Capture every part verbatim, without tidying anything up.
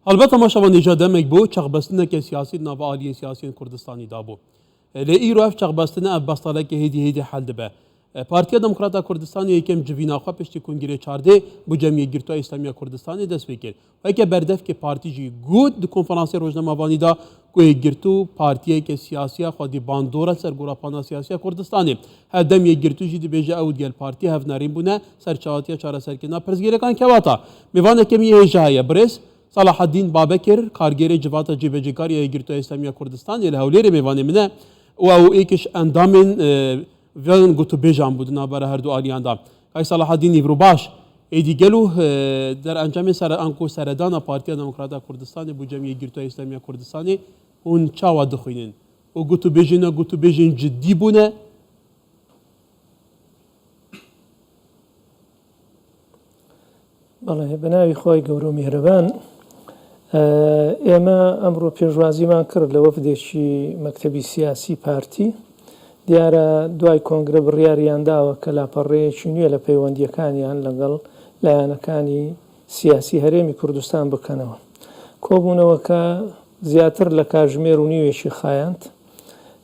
Helbet temaşevan, nîja demek bû çaxbestineke siyasî di nava aliyên siyasiyên Kurdistanî de bû. Lê îro ev çaxbestine, ev bestaleke hêdî hêdî hel dibe. Partiya Demokrata Kurdistanê yekem civîna xwe piştî Kongirê çardê bo Cemiyetgirtuwa Îslamiya Kurdistanê dest pê kir. Weke berdevkê partî jî got di konferansê rojnamevanî de ku Yekgirtû partiyeke siyasî ye, xwedî bandor e ser gorapana siyasî ya Kurdistanê. Hevdem Yekgirtû jî dibêje ew digel partî hevnerîn bûne ser çawatiya çareserkirina pirsgirêkan kewata. Mêvaneke me yê hêja heye, birêz Salahedîn Babekir, kargêrê Civata Cêbecêkarî ya Yekgirtûya Îslamî ya Kurdistanê li Hewlêrê mêvanê min e û ew êkiş endamên, e, van gotûbêjan bû di navbera her du aliyan de. Kay Salahedîn, îvro baş. Êdî gelo, e, derencamên sere anku seredana Partiya Demokrata Kurdistanê bo Cemiyetgirtuya Îslamî ya Kurdistanê hûn çawa dixwînin? Û gotûbêjên, gotûbêjên cidî bûne? بەڵێ، بە ناوی خوای گەورە و میهرەبان. ئێمە ئەمڕۆ پێشوازیمان کرد لە وەفدێکی مەکتەبی سیاسی پارتی. دیارە دوای کۆنگرە بڕیاریان داوە کە لاپەڕەیەکی نوێ لە پەیوەندیەکانیان لەگەڵ لایەنەکانی سیاسی هەرێمی کوردستان بکەنەوە. کۆبوونەوەکە زیاتر لە کاژمێر و نیوێکی خایاند.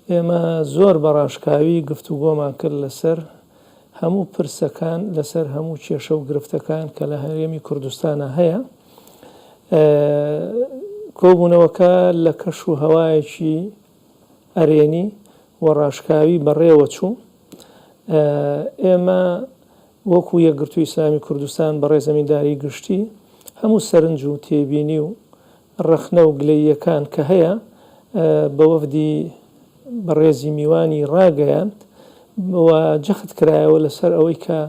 ئێمە زۆر بە ڕاشکاوی گفتوگۆمان کرد لەسەر هەموو پرسەکان، لەسەر هەموو کێشە و گرفتەکان کە لە هەرێمی کوردستانا هەیە. کۆبوونەوەکە لە کەش و هەوایەکی ئەرێنی و ڕاشکاوی بەڕێوە چوو. ئێمە وەکو یەکگرتووی ئیسلامی کوردستان، بەڕێز ئەمینداری گشتی، هەموو سەرنج و تێبینی و ڕەخنە و گلەییەکان کە هەیە، بە وەفدی بەڕێزی میوانی ڕاگەیاند و جەخت کرایەوە لەسەر ئەوەی کە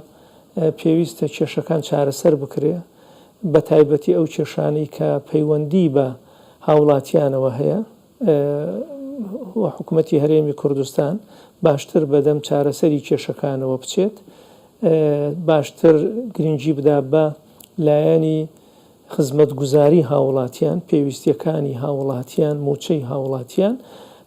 پێویستە کێشەکان چارەسەر بکرێ، بە تایبەتی ئەو کێشانەی کە پەیوەندی بە هاوڵاتیانەوە هەیە و حکومەتی هەرێمی کوردستان باشتر بەدەم چارەسەری کێشەکانەوە بچێت، باشتر گرنگی بدا بە لایەنی خزمەتگوزاری هاوڵاتیان، پێویستیەکانی هاوڵاتیان، موچەی هاوڵاتیان،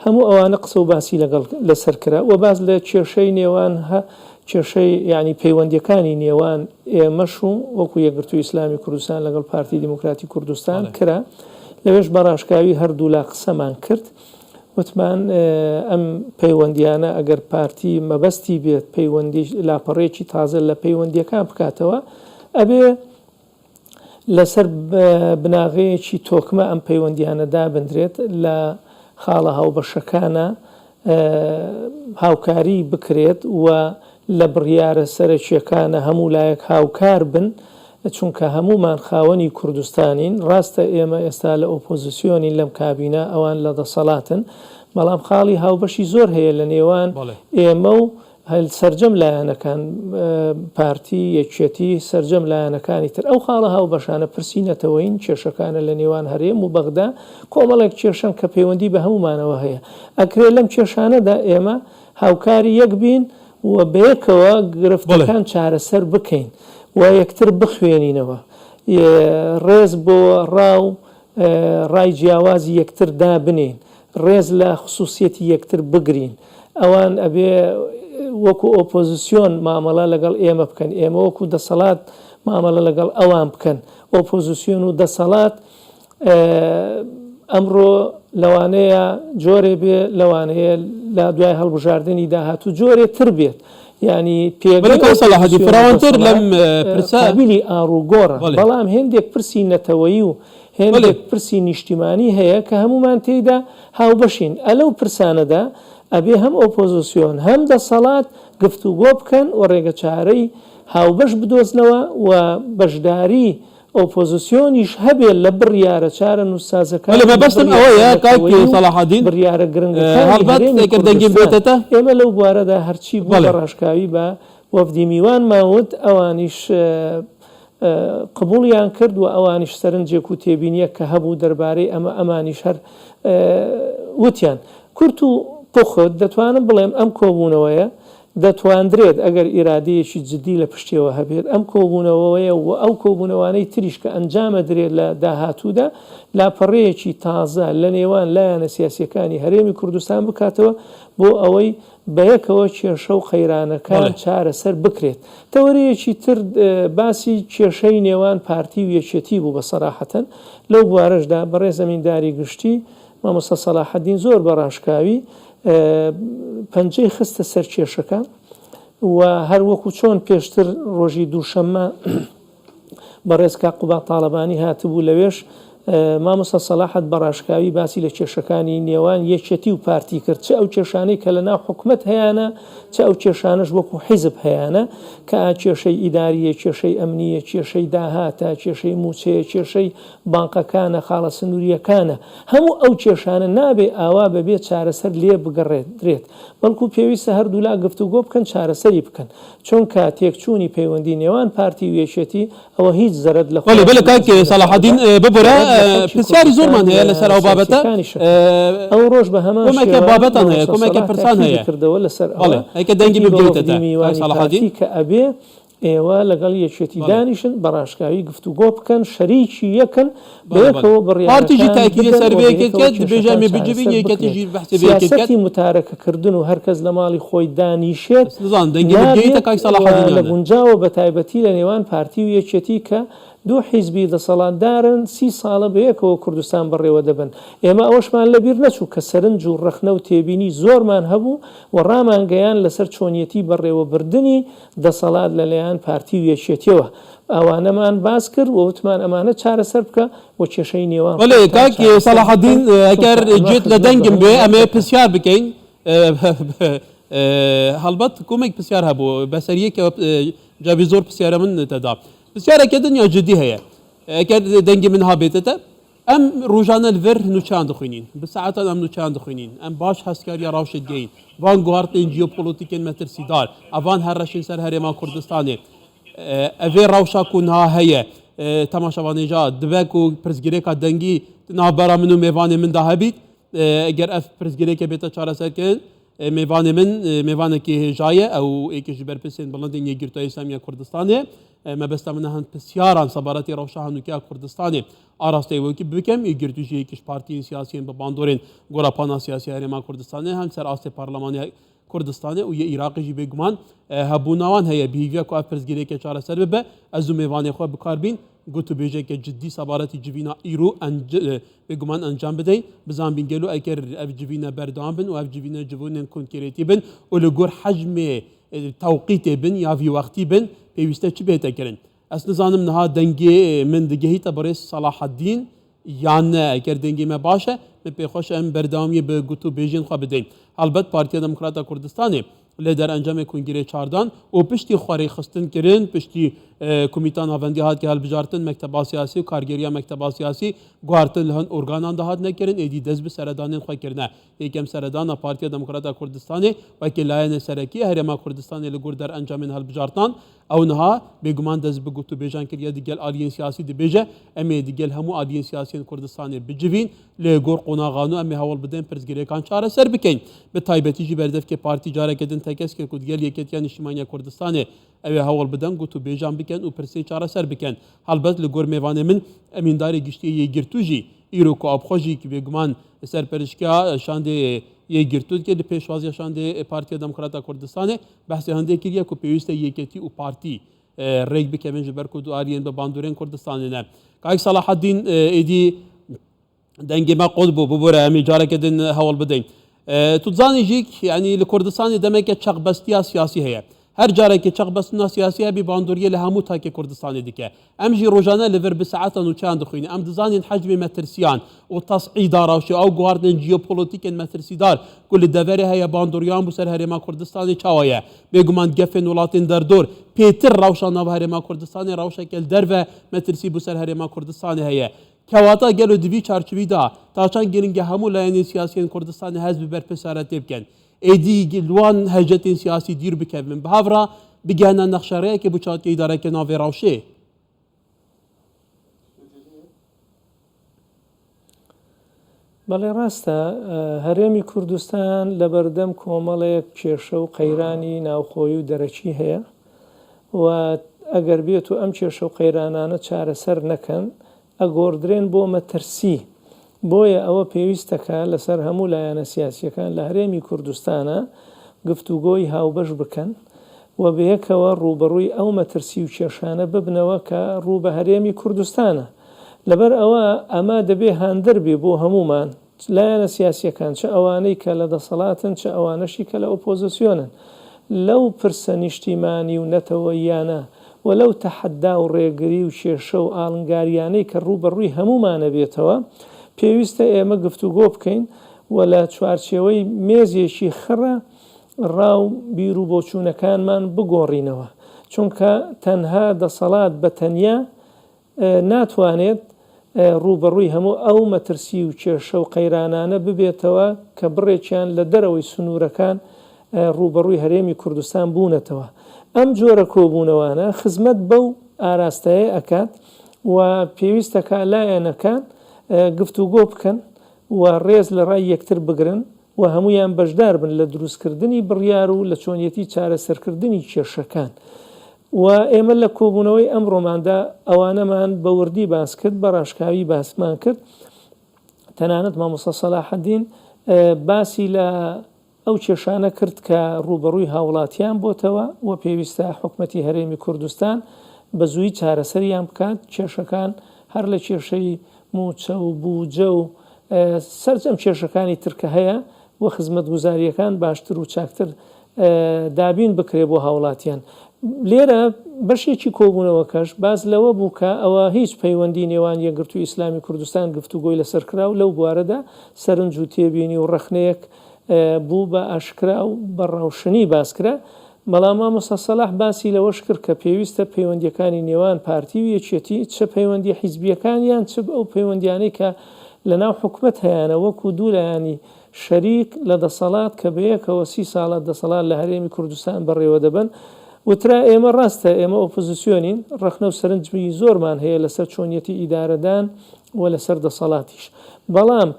هەموو ئەوانە قسە و باسی لەگەڵ لەسەر کرا و باس لە کێشەی نێوان هە کێشەی یعنی پەیوەندیەکانی نێوان ئێمەش و وەکو یەکگرتووی ئیسلامی کوردستان لەگەڵ پارتی دیموکراتی کوردستان کرا. لەوێش بە ڕاشکاوی هەردوولا قسەمان کرد. وتمان ئەم پەیوەندیانە ئەگەر پارتی مەبەستی بێت پەیوەندی لاپەڕێکی تازە لە پەیوەندیەکان بکاتەوە، ئەبێ لەسەر بناغەیەکی تۆکمە ئەم پەیوەندیانە دابندرێت، لە خاڵە هاوبەشەکانە هاوکاری بکرێت و لە بڕیارە سەرەکیەکانە هەموو لایەک هاوکار بن، چونکە هەموومان خاوەنی کوردستانین. ڕاستە ئێمە ئێستا لە ئۆپۆزیسیۆنین لەم کابینە، ئەوان لە دەسەڵاتن، بەڵام خاڵی هاوبەشی زۆر هەیە لە نێوان ئێمە و هەل سەرجەم لایەنەکان، پارتی، یەکێتی، سەرجەم لایەنەکانی تر. ئەو خاڵە هاوبەشانە پرسی نەتەوەین، کێشەکانە لە نێوان هەرێم و بەغدا، کۆمەڵێک کێشەن کە پەیوەندی بە هەمومانەوە هەیە. ئەکرێ لەم کێشانەدا ئێمە هاوکاری یەک بین و بەیەکەوە گرفتەکان چارەسەر بکەین و یەکتر بخوێنینەوە. ڕێز بۆ ڕاو ڕای جیاوازی یەکتر دابنێین، ڕێز لە خصوصیەتی یەکتر بگرین. ئەوان ئەبێ وەکو ئۆپۆزیسیۆن مامەڵە لەگەڵ ئێمە بکەن، ئێمە وەکو دەسەڵات مامەڵە لەگەڵ ئەوان بکەن. ئۆپۆزیسیۆن و دەسەڵات ئەمڕۆ لەوانەیە جۆرێ بێ، لەوانەیە لە دوای هەڵبژاردنی داهاتوو جۆرێ تر بێت. یعنی پێگەی ئۆپۆزیسیۆن و دەسەڵات قابیلی ئاڕوگۆڕە. بەڵام هێندێک پرسی نەتەوەیی و هێندێک پرسی نیشتیمانی هەیە کە هەمومان تێیدا هاوبەشین. ئە لەو پرسانەدا ئەبێ هەم ئۆپۆزیسیۆن هەم دەسەڵات گفتوگۆ بکەن و ڕێگەچارەی هاوبەش بدۆزنەوە و بەشداری ئۆپۆزیسیۆنیش هەبێ لە بڕیارە چارە نووسسازەکان. بەڵێ، مەبەستم ئەوەیە، کاک سەلاحەدین، بڕیارە گرنگەکانی هەرێمی کوردستان. ئێمە لەو بوارەدا هەرچی بوو بە ڕاشکاوی بە وەفدی میوانمان وت، ئەوانیش قبوڵیان کرد و ئەوانیش سەرنجێک و تێبینیەک کە هەبوو دەربارەی ئەمە، ئەمانیش هەر وتیان. کورت و پوخت دەتوانم بڵێم ئەم کۆبوونەوەیە دەتواندرێت ئەگەر ئیرادەیەکی جددی لە پشتیەوە هەبێت، ئەم کۆبوونەوەیە و ئەو کۆبوونەوانەی تریش کە ئەنجامەدرێت لە داهاتوودا، لاپەڕەیەکی تازە لە نێوان لایەنە سیاسیەکانی هەرێمی کوردستان بکاتەوە، بۆ ئەوەی بەیەکەوە کێشە و قەیرانەکان بەڵێ. چارەسەر بکرێت. تەوەرەیەکی تر، ئە، باسی کێشەی نێوان پارتی و یەکێتی بوو بە سەراحەتەن. لەو بوارەشدا بەڕێز ئەمینداری گشتی، مامۆستا سەلاحەدین، زۆر بە ڕاشکاوی، ئە، پەنجەی خستە سەر کێشەکە و هەر وەکو چۆن پێشتر ڕۆژی دووشەممە بەڕێز کاک قوباد تاڵەبانی هاتبوو لەوێش، ئە، مامۆستا سەلاحەت بە ڕاشکاوی باسی لە کێشەکانی نێوان یەکێتی و پارتی کرد، چ ئەو کێشانەی کە لە ناو حکومەت هەیانە، چ ئەو کێشانەش وەکو حیزب هەیانە، کە ئا کێشەی ئیداریە، کێشەی ئەمنیە، کێشەی داهاتە، کێشەی موچەیە، کێشەی بانقەکانە، خاڵە سنووریەکانە. هەموو ئەو کێشانە نابێ ئاوا بەبێ چارەسەر لێ بگەڕێدرێت، بەڵکو پێویستە هەردوولا گفتوگۆ بکەن، چارەسەری بکەن. چونکە تێکچوونی پەیوەندی نێوان پارتی و یەکێتی ئەوە هیچ زەرەد لە بەڵێ، خۆیان بەڵێ، کاک سەلەحەدین، ئە، ببورە، ئە، پرسیاری زۆرمان هەیە لەسەر ئەو بابەتە. ئە، ئەو ڕۆژ بە هەمان کۆمەکە شێوە بابەتان هەیە، مامۆستا کۆمەکە سەلاح پرسان تاکیدی هەیە. کردەوە لەسەر بەڵێ، ئەوە ئەکە دەنگی وەکی ببگەیتە، گەڵۆ کاک دیمیوانی سەلاحەدین. پارتی کە ئەبێ ئێوە لەگەڵ یەکێتی بەڵێ. دانیشن، بە ڕاشکاوی گفتوگۆ بکەن، شەریکی یەکن، بەڵێ، بەڵێ. بەیەکەوە بڕیارەکان پارتی جی تاکیدی بدەن سەر و بێ بەیەکەوە یەکێت کرد، دبێژە کێشەکان مێ بجیبین چارەسەر یەکێتی بکرێت. ژیر بەحسی بێ یەکێت سیاسەتی کرد. متارەکە کردن و هەر کەس لە ماڵی خۆی دانیشێت نزان، دەنگی نابێت بگەیتە کاک سەلاحەدین و لە یانە. گونجاوە بە تایبەتی لە نێوان پارتی و یەکێتی کە دوو حیزبی دەسەڵاتدارن، سی ساڵە بەیەکەوە کوردستان بەڕێوە دەبن. ئێمە ئەوەشمان لەبیر نەچوو کە سەرنج و ڕەخنە و تێبینی زۆرمان هەبوو و ڕامانگەیان لەسەر چۆنیەتی بەڕێوەبردنی دەسەڵات لەلایەن پارتی و یەکێتیەوە. ئەوانەمان باس کرد و وتمان ئەمانە چارەسەر بکە و کێشەی نێوان بەڵێ، خۆتان کاک چارەسەر سەلاحەدین، بکەن، ئە، ئەگەر چونکە جێت ئەمە لە دەنگم بێ، ئەمە ئەمەیە پرسیار بکەین. ئە، ئە، هەڵبەت کۆمێک پرسیار هەبوو، بەسەر یەکەوە، ئە، جوابی زۆر پرسیارە من تەدا. پرسیارێکە دنیا جدی هەیە. ئەگەر دەنگی من هابێتە، ئەم ڕۆژانە لەڤێر نوچەیان دەخوێنین. بە سەعاتان ئەم نوچەیان دەخوێنین. ئەم باش هەستکاریە ڕەوشێت گەین. ڤان گواردên jeopolîtikên metirsîdar. ئەڤان هەر ڕەشین سەر هەرێما کوردستانê. ئە، ئەڤێ ڕەوشا کو نها هەیە، ئە، تەماشەڤانێژا، دبێ کو pirsgirêka dengî di navbera min û mêvanê min de hebît. ئە، ئەگەر ئەڤ pirsgirêkê bête çareserkirin، ئە، mêvanê min، ئە، mêvanekî hêja ye. Ew êkê ji berpirsên bilindên Yekgirtuya Îslamî ya Kurdistanê. ئە، مەبەستا من هەند پرسیاران سەبارەتی ڕەوشا هەنووکەیا کوردستانê ئاراستەی وەکی بکەم، یەکگرتوو jî یەکیش پارتیین سیاسیین بە باندۆرên گۆراپana siyasî herêma Kurdistanê, hem ser astê parlemanê Kurdistanê û yê Iraqê jî bêguman، ئە، hebûna wan heye. Bi hîviya ku ev pirsgirêkê çareser bibe, ez û mêvanê xwe bi kar bîn gotûbêjeke cidî sebaretî civîna îro enc-، ئە، bêguman encam bideyn. Bizanbîn gelo eger ev civîne berdewam bin û ev civîne civînên konkrêtî bin û li gor hecmê، ئە، tewqîtê bin ya vî wextî bin, pêwîste çi bête kirin. Ez nizanim niha dengê min digehîte birêz Selahaddîn yan ne. Eger dengê me baş e, min pê xweş e em berdewamiyê bi gotûbêjên xwe bideyn. Helbet Partiya Demokrata Kurdistanê li derencamê kongirê çardan û piştî xwerêxistin kirin, piştî, e, komîta navendî hat ki helbijartin, mekteba siyasî û kargeriya mekteba siyasî guhartin li hin organan de hatine kirin, êdî dest bi seredanên xwe kirine. Yêkem seredana Partiya Demokrata Kurdistanê weke layene serekî Herêma Kurdistanê li gor derencamên hilbijartinan, ew niha bêguman dest bi gotûbêjan kiriye digel aliyên siyasî, dibêje, em ê digel hemû aliyên siyasiyên Kurdistanê bicivîn, li gor qonaxa nû em ê hewl bidin pirsgirêkan çareser bikeyn. Bi taybetî jî berdevkê partî careke din tekez kir ku digel Yeketiya Niştimanî ya Kurdistanê ew ê hewl bidin gotûbêjan bikin û pirsê çareser bikin. Helbet li gor mêvanê min, emîndarê giştî yê Yekgirtû jî îro ku abxwe jî ki bêguman serperiştiya şandê Yekgirtû dike, li pêşwaziya şandê Partiya Demokrata Kurdistanê behsê hindê kiriye ku pêwîst e yeketî û partî, e, rêk bikevin ji ber ku du aliyên bi bandorên Kurdistanê ne. Kayik Salahaddîn, e, êdî dengê me qut bû, bibûre em ê careke din hewl bideyn. E, tu dizanî jî, yanî li Kurdistanê demeke çeqbestiya siyasî heye. Her carekê çeqbestina siyasî hebe bandoriyê li hemû takê Kurdistanê dike. Em jî rojane li vir bi saetan û çayan dixwînin. Em dizanîn hecmê metirsiyan û tesîda rewşê ew guhartinên jeopolîtîkên metirsîdar ku li deverê heye bandoriyan bû ser Herêma Kurdistanê çawa ye. Bêguman gefên welatên derdor pêtir rewşa nav Herêma Kurdistanê rewşeke li derve metirsî bû ser Herêma Kurdistanê heye. Kewata gelo di vî çarçivî de ta çend giring e hemû layînên siyasî yên Kurdistanê hez bi berpirsiyarê tê bikin. Êdî li wan hecetên siyasî dîr bikevin. Bi hev re bigihine nexşerêyekê bo çatkê îdareke navê rewşê. بەڵێ ڕاستە، هەرێمی کوردستان لەبەردەم کۆمەڵێک کێشە و قەیرانی ناوخۆیی و دەرەکی هەیە و ئەگەر بێت و ئەم کێشە و قەیرانانە چارەسەر نەکەن، ئەگۆڕدرێن بۆ مەترسی. بۆیە ئەوە پێویستەکە لەسەر هەموو لایەنە سیاسیەکان لە هەرێمی کوردستانە گفتوگۆی هاوبەش بکەن و بەیەکەوە ڕوبەڕووی ئەو مەترسی و کێشانە ببنەوە کە ڕوو بە هەرێمی کوردستانە. لەبەر ئەوە ئەمە دەبێ هاندەر بێ بۆ هەمومان، لایەنە سیاسیەکان، چ ئەوانەی کە لە دەسەڵاتن، چ ئەوانەشی کە لە ئۆپۆزیسیۆنن. لەو پرسە نیشتیمانی و نەتەوەییانە و لەو تەحەدا و ڕێگری و کێشە و ئاڵنگاریانەی کە ڕوو بە ڕووی هەمومانە بێتەوە، پێویستە ئێمە گفتوگۆ بکەین و لە چوارچێوەی مێزێکی خڕە ڕا و بیر و بۆچوونەکانمان بگۆڕینەوە. چونکە تەنها دەسەڵات بە تەنیا ناتوانێت ڕوبەڕووی هەموو ئەو مەترسی و کێشە و قەیرانانە ببێتەوە کە بڕێکیان لە دەرەوەی سنوورەکان ڕوبەڕووی هەرێمی کوردستان بوونەتەوە. ئەم جۆرە کۆبوونەوانە خزمەت بەو ئاراستەیە ئەکات و پێویستەکە لایەنەکان گفتوگۆ بکەن و ڕێز لە ڕای یەکتر بگرن و هەمویان بەشدار بن لە دروستکردنی بڕیار و لە چۆنیەتی چارەسەرکردنی کێشەکان. و ئێمە لە کۆبوونەوەی ئەمڕۆماندا ئەوانەمان بە وردی باس کرد، بە ڕاشکاوی باسمان کرد. تەنانەت مامۆستا سەلاحەدین باسی لە ئەو کێشانە کرد کە ڕوبەڕووی هاوڵاتیان بۆتەوە و پێویستە حکومەتی هەرێمی کوردستان بە زووی چارەسەریان بکات. کێشەکان هەر لە کێشەی موچە و بوجە و سەرجەم کێشەکانی ترکە هەیە و خزمەتگوزاریەکان باشتر و چاکتر دابین بکرێ بۆ هاوڵاتیان. لێرە بەشێکی کۆبوونەوەکەش باس لەوە بوو کە ئەوە هیچ پەیوەندی نێوان یەکگرتووی ئیسلامی کوردستان گفتوگۆی لەسەر کرا و لەو بوارەدا سەرنج و تێبینی و ڕەخنەیەک بوو بە ئاشکرا و بە ڕەوشنی باسکرا. بەڵام مامۆستا سەلاح باسی لەوەش کرد کە پێویستە پەیوەندیەکانی نێوان پارتی و یەکێتی، چ پەیوەندی حیزبیەکان یان چ ئەو پەیوەندیانەی کە لە ناو حکومەت هەیانە، وەکو دوو لایەنی شەریک لە دەسەڵات کە بەیەکەوە سی ساڵە دەسەڵات لە هەرێمی کوردستان بەڕێوە دەبەن. وترا ئێمە ڕاستە، ئێمە ئۆپۆزیسیۆنین، ڕەخنە و سەرنجی زۆرمان هەیە لەسەر چۆنیەتی ئیدارەدان و لەسەر دەسەڵاتیش. بەڵام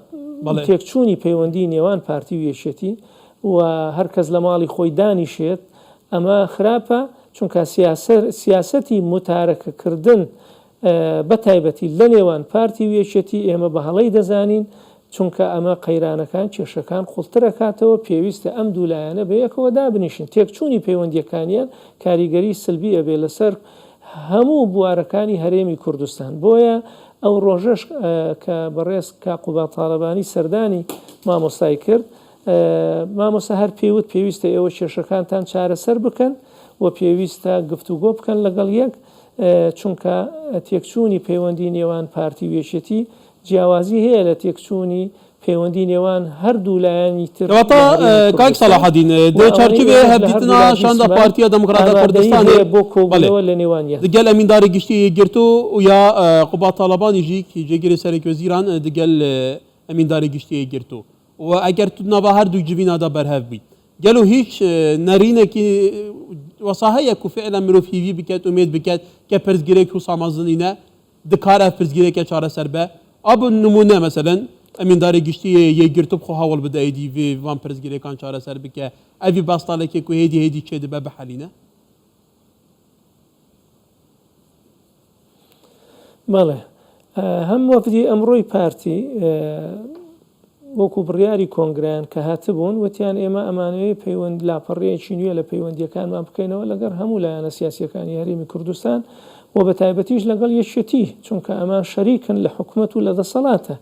بەڵێ. تێکچوونی پەیوەندی نێوان پارتی و یەکێتی و هەر کەس لە ماڵی خۆی دانیشێت، ئەمە خراپە، چونکە سیاسە-، سیاسەتی متارەکەکردن، ئە، بە تایبەتی لە نێوان پارتی و یەکێتی ئێمە بە هەڵەی دەزانین، چونکە ئەمە قەیرانەکان، کێشەکان قوڵترەکاتەوە. پێویستە ئەم دوو لایەنە بە یەکەوە دابنیشن. تێکچوونی پەیوەندیەکانیان کاریگەری سلبی ئەبێ لەسەر هەموو بوارەکانی هەرێمی کوردستان. بۆیە ئەو ڕۆژەش، ئە، کە بەڕێز کاک قوباد تاڵەبانی سەردانی مامۆستای کرد، ئە، مامۆستا هەر پێی وت پێویستە ئێوە کێشەکانتان چارەسەر بکەن و پێویستە گفتوگۆ بکەن لەگەڵ یەک، ئە، چونکە تێکچوونی پەیوەندی نێوان پارتی و یەکێتی جیاوازی هەیە لە تێکچوونی پەیوەندی نێوان هەردوو لایەنی تر کەواتە، لە هەرێمی ئە، کاک کوردستان. سەلاحەدین، ئە، و دێ ئەوانەی چارچێوێ ئێمەش لە هەردوو هەڤدیتنا لا شاندا دیسمان پارتیە دموکراتە ئامادەی کوردستانê. هەیە بۆ کۆبوونەوە بەڵێ. لە نێوانیان. Digel Emîndarê Giştî Yê Girto û ya, ئە، Qubat Talabani jî kî jêgirê serek wezîran, ئە، digel، ئە، Emîndarê Giştî Yê Girto. Û eger tu nava her du civîna de berhev bî, gelo hîç, e, nerînekî, e, wesa heye ku fiilen mirov hîvî biket, umêd biket ke pirsgirêk wisa mezin nîne, dikare ev pirsgirêke çareser be? A bi nimûne, meselen, Emîndarê Giştî yê, yê Girto bi xwe hewl bide êdî vê van pirsgirêkan çareser bike. Evî bestalekê ku hêdî hêdî çêdibe bihelîne. بەڵێ. ئە، هەم وەفدی ئەمڕۆی پارتی، ئە، وەکو بڕیاری کۆنگرەیان کە هاتبوون، وتیان ئێمە ئەمانەوەی پەیوەند، لاپەڕەیەکی نوێ لە پەیوەندیەکانمان بکەینەوە لەگەڵ هەموو لایەنە سیاسیەکانی هەرێمی کوردستان و بە تایبەتیش لەگەڵ یەکێتی، چونکە ئەمان شەریکن لە حکومەت و لە دەسەڵاتە.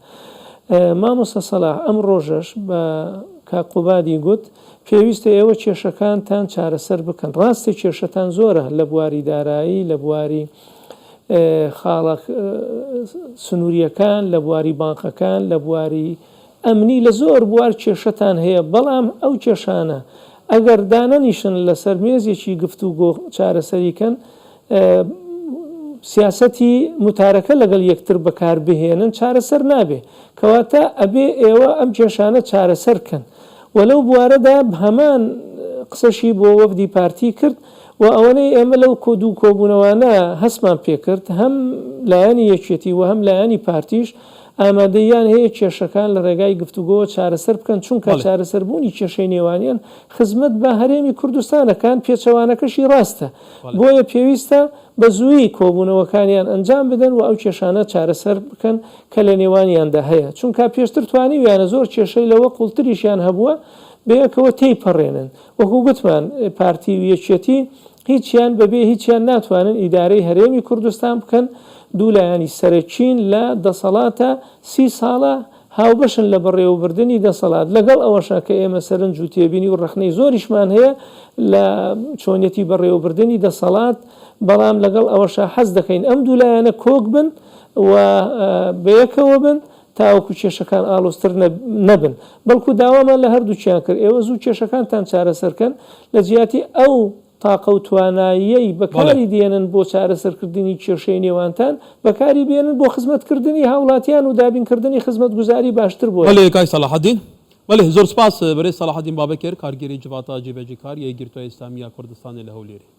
ئە، مامۆستا سەلاح ئەم ڕۆژەش بە کاک قوبادی گوت، پێویستە ئێوە کێشەکانتان چارەسەر بکەن. ڕاستە کێشەتان زۆرە لە بواری دارایی، لە بواری، ئێ، خاڵە، ئێ، سنووریەکان، لە بواری بانقەکان، لە بواری ئەمنی، لە زۆر بوار کێشەتان هەیە، بەڵام ئەو کێشانە ئەگەر دانەنیشن لەسەر مێزێکی گفتوگۆ چارەسەری کەن، ئێ، سیاسەتی متارەکە لەگەڵ یەکتر بەکار بهێنن، چارەسەر نابێ. کەواتە ئەبێ ئێوە ئەم کێشانە چارەسەر کەن. و لەو بوارەدا هەمان قسەشی بۆ وەفدی پارتی کرد و ئەوەنەی ئێمە لەو کۆ-، دوو کۆبوونەوانە هەستمان پێکرد، هەم لایەنی یەکێتی و هەم لایەنی پارتیش ئامادەییان هەیە کێشەکان لە ڕێگای گفتوگۆوە چارەسەر بکەن، چونکە بەڵێ. چارەسەربوونی کێشەی نێوانیان خزمەت بە هەرێمی کوردستان ئەکەن، پێچەوانەکەشی ڕاستە. بەڵێ. بۆیە پێویستە بە زوویی کۆبوونەوەکانیان ئەنجام بدەن و ئەو کێشانە چارەسەر بکەن کە لە نێوانیاندا هەیە، چونکە پێشتر توانیویانە زۆر کێشەی لەوە قوڵتریشیان هەبووە بەیەکەوە تێی پەڕێنن. وەکو گوتمان، پارتی و یەکێتی هیچیان بەبێ هیچیان ناتوانن ئیدارەی هەرێمی کوردستان بکەن. دوو لایەنی سەرەکین لە دەسەڵاتە سی ساڵە، هاوبەشن لە بەڕێوەبردنی دەسەڵات. لەگەڵ ئەوەشە کە ئێمە سەرنج و تێبینی و ڕەخنەی زۆریشمان هەیە لە چۆنیەتی بەڕێوەبردنی دەسەڵات، بەڵام لەگەڵ ئەوەشە حەز دەکەین ئەم دوو لایەنە کۆک بن و، ئە، بەیەکەوە بن تاوەکو کێشەکان ئاڵۆزتر نەب-، نەبن. بەڵکو داوامان لە هەردووکیان کرد، ئێوە زوو کێشەکانتان چارەسەرکەن، لە جیاتی ئەو تاقە و تواناییەی بەکاری بەڵێ. دێنن بۆ چارەسەرکردنی کێشەی نێوانتان، بەکاری بێنن بۆ خزمەتکردنی هاوڵاتیان و دابینکردنی خزمەتگوزاری باشتر بۆ. بەڵێ، کاک سەلاحەدین. بەڵێ، زۆر سپاس، بەرێز سەلاحەدین بابەکر، کارگێری جڤاتا جێبەجێکار یەکگرتووە ئیسلامیە کوردستانê li Hewlêrê.